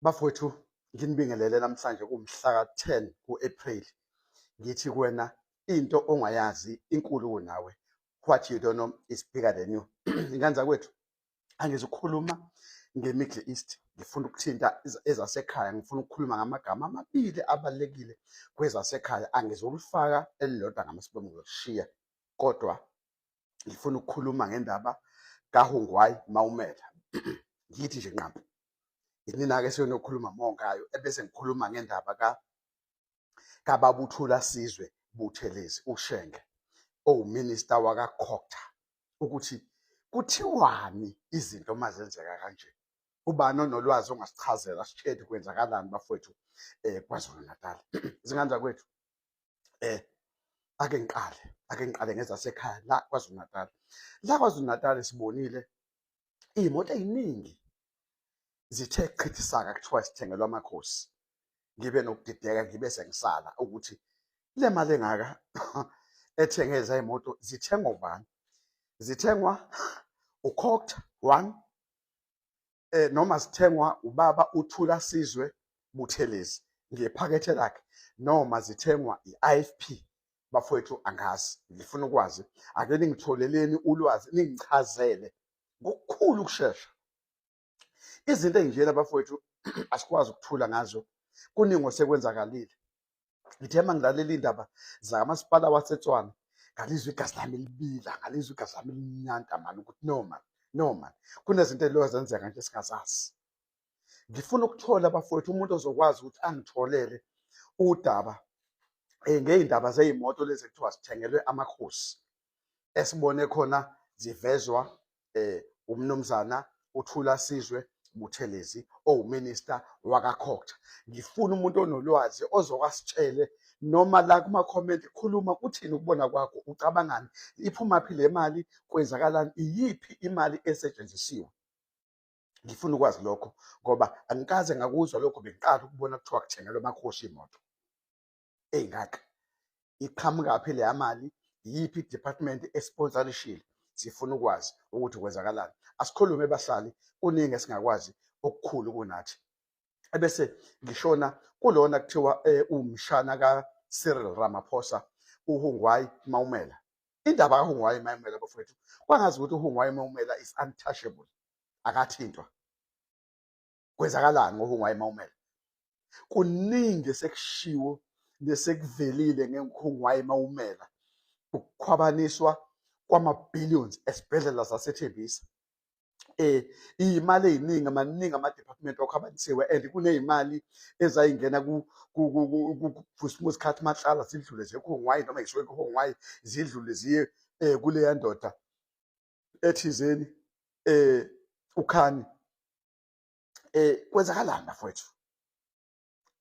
Bafowethu, nginibingelele namhlanje kumhla ka-10 ku-April. Ngithi kuwena, into ongayazi inkulu kunawe. What you don't know is bigger than you. Ingane zakwethu, angizukukhuluma nge-Middle East, ngifuna ukuthinta ezasekhaya, ngifuna ukukhuluma ngamagama amabili abalulekile kwezasekhaya. Angizulifaka elilodwa ngamasibomu, ngizolishiya, kodwa ngifuna ukukhuluma ngendaba kaHungwai Maumela. Ngithi nje nqampu inina-ke siyona more ngayo, ebese ngikhuluma ngendaba kaBaba uThulasizwe Buthelezi uShenge, owuminister wakaCogta, ukuthi kuthiwani izinto uma zenzeka kanje. Ubani onolwazi ongasichazela, sitshele kwenzakalani, bafowethu, KwaZulu Natal? Zingane zakwethu, ake ngiqale ngezasekhaya la KwaZulu Natal. La KwaZulu Natal sibonile iy'moto ey'ningi zithe chithisaka, kuthiwa sithengelwa amakhosi. Ngibe nokudideka, ngibe sengisala ukuthi le mali engaka ethenge imoto zithengwa ubani? Zithengwa uCogta one, noma zithengwa ubaba uThulasizwe Buthelezi ngephakethe lakhe, noma zithengwa i-IFP? Bafowethu, angazi, ngifuna ukwazi. Ake ningitholeleni ulwazi, ningichazele ngokukhulu ukushesha. Izinto ey'njena, bafowethu, asikwazi ukuthula ngazo. Kuningi osekwenzakalile. Ngithe uma ngilalela iy'ndaba zakamasipala waseTshwane, ngalizwa igazi lami libila, ngalizwa igazi lami linyanta mani, ukuthi no man, no man, kunezinto ey'loke zenzeka nje esingazazi. Ngifuna ukuthola, bafowethu, umuntu ozokwazi ukuthi angitholele udaba ngey'ndaba zey'moto lezi ekuthiwa zithengelwe amakhosi, esibone khona zivezwa umnumzana uThulasizwe Buthelezi, owuminister wakaCogta. Ngifuna umuntu onolwazi ozokwasitshele, noma la kuma-comment, khuluma kuthini ukubona kwakho, ucabangani, iphumaphi le mali, kwenzakalani, iyiphi imali esetshenzisiwe? Ngifuna ukwazi lokho ngoba angikaze ngakuzwa lokho. Bengiqala ukubona kuthiwa kuthengelwa amakhosi imoto ey'ngaka. Iqhamukaphi leya mali? Iyiphi i-department esponsorishile? Sifuna ukwazi ukuthi kwenzakalani. Asikhulume, bahlali, kuningi esingakwazi okukhulu kunathi. Ebese ngishona kulona kuthiwa umshana ka-Cyril Ramaphosa, uHungwai Maumela. Indaba kaHungwai Maumela, bafowethu, kwangazi ukuthi uHungwai Maumela is untouchable, akathintwa. Kwenzakalani ngoHungwai Maumela? Kuningi esekushiwo nesekuvelile ngeHungwai Maumela, ukukhwabaniswa kwama-billions esibhedlela saseThembisa, iy'mali ey'ningi, maningi ama-department akhwabanisiwe, and kuney'mali ezayingena ku-Vusimuzi Cat Matlala, zidlule ziye kuHungwai, noma yisuke kuHungwai zidlule ziye kuleya ndoda ethizeni, uKhani. Kwenzakalani, bafowethu?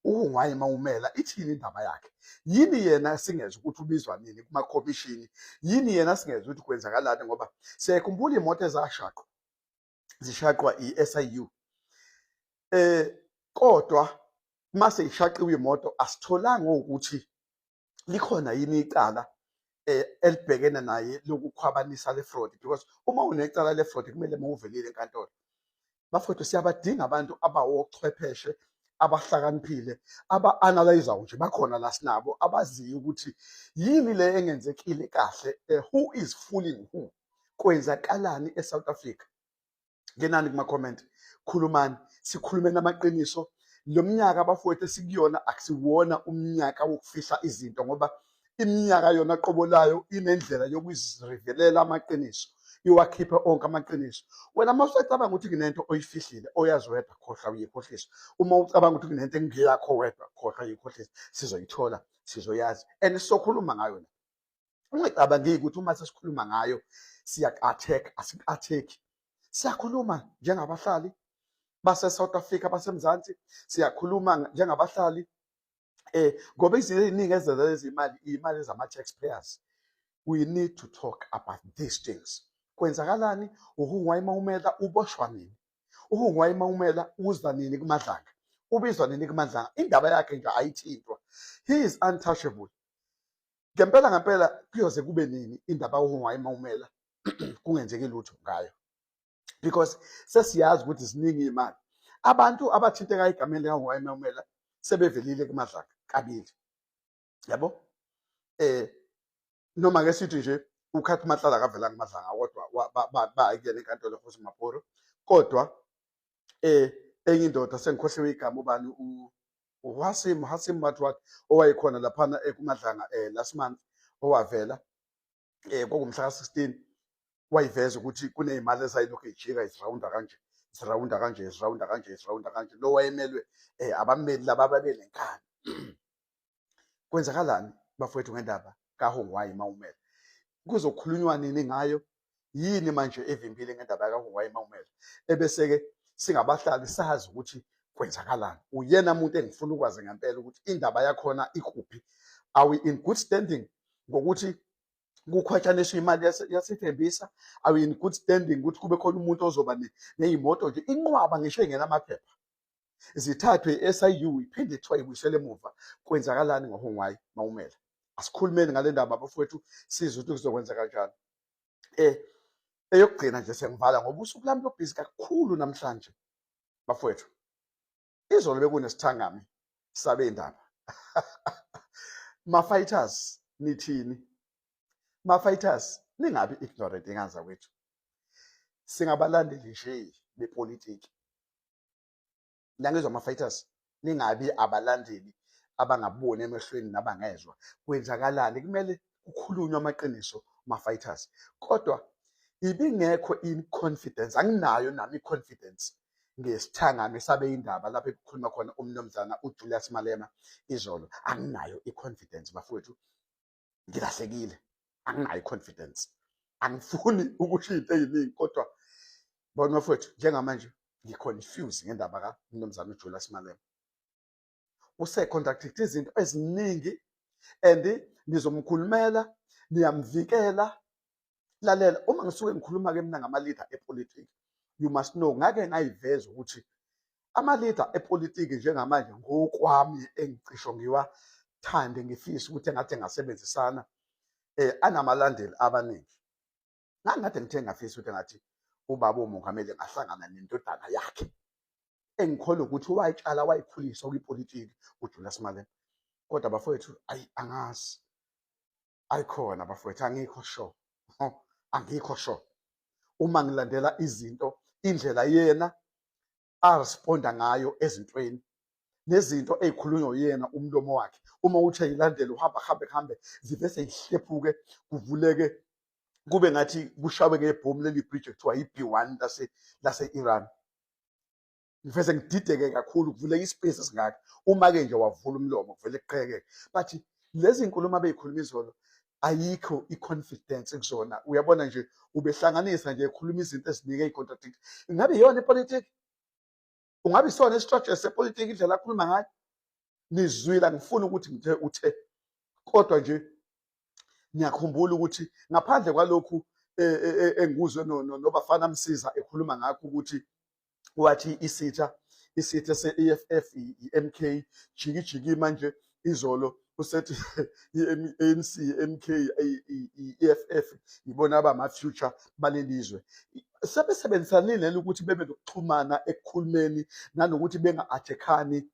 UHungwai Maumela, ithini indaba yakhe? Yini yena singezwe ukuthi ubizwa nini kumakhomishini? Yini yena singezwe ukuthi kwenzakalani? Ngoba siyayikhumbula iy'moto ezashaqwa, zishaqwa i-SIU, kodwa mase ishaqiwe imoto asitholanga ukuthi likhona yini icala elibhekene naye lokukhwabanisa le-fraud, because uma unecala le-fraud kumele mawuvelile enkantolo. Bafowethu, siyabadinga abantu abawochwepheshe, abahlakaniphile, aba-analyzayo nje. Bakhona la, sinabo abaziyo ukuthi yini le engenzekile kahle, who is fooling who, kwenzakalani e-South Africa? Ngenani kuma-comment, khulumani, sikhulumeni amaqiniso. Lo mnyaka, bafowethu, esikuyona akusiwona umnyaka wokufihla izinto, ngoba iminyaka yona qobo layo inendlela yokuzirevelela amaqiniso, iwakhiphe onke amaqiniso. Wena uma usacabanga ukuthi kunento oyifihlile oyazi wedwa, khohlwa, uyikhohlisa. Uma ucabanga ukuthi kunento engeyakho wedwa, khohlwa, uyikhohlisa. Sizoyithola, sizoyazi and sizokhuluma ngayo la. Ungacabangiki ukuthi uma sesikhuluma ngayo siyak-attack. Asiku-attack, siyakhuluma njengabahlali base-South Africa, baseMzansi. Siyakhuluma njengabahlali, ngoba izinto ey'ningi ezenza lezi imali, iy'mali zama-taxpayers. We need to talk about these things. Kwenzakalani? UHungwai Maumela uboshwa nini? UHungwai Maumela uza nini kuMadlanga? Ubizwa nini kuMadlanga? Indaba yakhe nje ayithintwa, he is untouchable ngempela ngempela. Kuyoze kube nini indaba kaHungwai Maumela kungenzeki lutho ngayo? Because sesiyazi ukuthi ziningi iy'mali. Abantu abathinteka egameni likaHungwai Maumela sebevelile kuMadlanga kabili. Yabo? Noma ke sithi nje uKhathi Matlala akavelanga kuMadlanga kodwa baya kuyena enkantolo eKgosi Mampuru. Kodwa enye indoda sengikhohliwe igama ubani uHasim Hasim what owayekhona laphana kuMadlanga last month owavela kwakumhla ka-16 wayiveza ukuthi kuney'mali ezayilokhu ijika izirawunda kanje zirawunda kanje zirawunda kanje zirawunda kanje lo wayemelwe abammeli laba ababenenkani. Kwenzakalani bafowethu ngendaba kaHungwai Maumela? Kuzokhulunywa nini ngayo? Yini manje evimbile ngendaba kaHungwai Maumela? Ebese-ke singabahlali sazi ukuthi kwenzakalani. Uyena muntu engifuna ukwazi ngempela ukuthi indaba yakhona ikuphi. Are we in good standing ngokuthi kukhwatshaniswa imali yaseThembisa? Are we in good standing ukuthi kube khona umuntu ozoba ney'moto nje inqwaba ngisho engenamaphepha zithathwe i-SIU iphinde kuthiwa ibuyisele emuva? Kwenzakalani ngoHungwai Maumela? Asikhulumeni ngale ndaba bafowethu, sizwe ukuthi kuzokwenza kanjani. Eyokugcina nje sengivala ngoba usuku lami lobhizi kakhulu namhlanje bafowethu. Izolo bekunesithangami sabendaba. Ma-fighters nithini? Ma-fighters ningabi ignorant ingane zakwethu. Singabalandeli nje bepolitiki. Nangizwa ama-fighters, ningabi abalandeli abangaboni emehlweni nabangezwa. Kwenzakalani? Kumele kukhulunywe amaqiniso ma-fighters. Kodwa ibingekho i-confidence, anginayo nami i-confidence ngesithangami sabe indaba lapho ekukhuluma khona umnumzana uJulius Malema izolo. Anginayo i-confidence bafowethu, ngilahlekile, anginayo i-confidence. Angifuni ukusho into ey'ningi kodwa bona bafowethu njengamanje ngi-confuse ngendaba kamnumzana uJulius Malema. Use-contradict izinto eziningi and nizomkhulumela, niyamvikela. Lalela, uma ngisuke ngikhuluma-ke mina ngama-leader epolitiki, you must know ngake ngayiveza ukuthi ama-leader epolitiki njengamanje ngokwami engicisho ngiwathande ngifise ukuthi engathi engasebenzisana anamalandeli abaningi. Ngangikade ngithe ngafisa ukuthi engathi ubaba umongameli engahlangana nendodana yakhe engikholwa ukuthi wayitshala wayikhulisa kwipolitiki uJulius Malema. Kodwa bafowethu ayi angazi, ayikhona bafowethu, angikho sure, angikho sure. Uma ngilandela izinto indlela yena aresponda ngayo ezintweni nezinto ey'khulunywa uyena umlomo wakhe, uma uthi ayilandele uhamba hambe hambe zivese zihlephuke kuvuleke kube ngathi kushawe ngebhomu leli bridge ekuthiwa i-B1 lase-Iran. Ngivese ngidideke kakhulu, kuvuleka ispace esingaka. Uma-ke nje wavula umlomo kuvele kuqhekeke. But lezi nkulumo abeyikhuluma izolo ayikho i-confidence kuzona. Uyabona nje ubehlanganisa nje ekhuluma izinto eziningi eyi-contradict. Ingabe iyona ipolitiki? Ungabe isona i-structure sepolitiki indlela akhuluma ngayo? Nizwile, angifuni ukuthi ngithe uthe, kodwa nje ngiyakhumbula ukuthi ngaphandle kwalokhu engikuzwe noBafana Msiza ekhuluma ngakho ukuthi wathi isitha se-EFF i-MK jiki jiki manje izolo usethi i-ANC i-MK i-EFF ibona abama-future balelizwe. Sebesebenzisanile ukuthi bebe nokuxhumana ekukhulumeni nanokuthi benga-attack-ani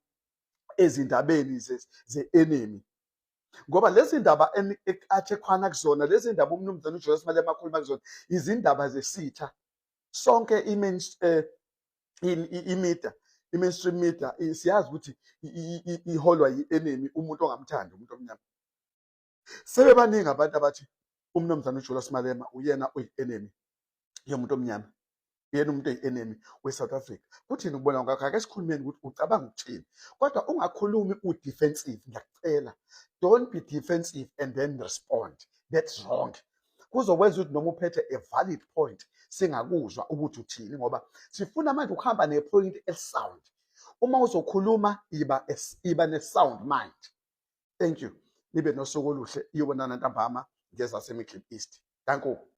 ezindabeni ze-enemy, ngoba lezi ndaba attack-wana kuzona, lezi ndaba umnumzane uJulius Malema akhuluma kuzona izindaba zesitha. Sonke i-media, i-mainstream media siyazi ukuthi iholwa yi-enemy, umuntu ongamthandi umuntu omnyama. Sebebaningi abantu abathi umnumzane uJulius Malema uyena oyi-enemy yomuntu omnyama, uyena umuntu oyi-enemy we-South Africa. Kuthini ukubona ngakho? Ake sikhulumeni ukuthi ucabanga ukuthini, kodwa ungakhulumi u-defensive. Ngiyakucela, don't be defensive and then respond. That's wrong. Kuzokwenza ukuthi noma uphethe a valid point singakuzwa ukuthi uthini, ngoba sifuna manje ukuhamba ne-point e-sound. Uma uzokhuluma iba ne-sound mind. Thank you, nibe nosuku oluhle. Iyobonana ntambama ngezase-Middle East. Danko.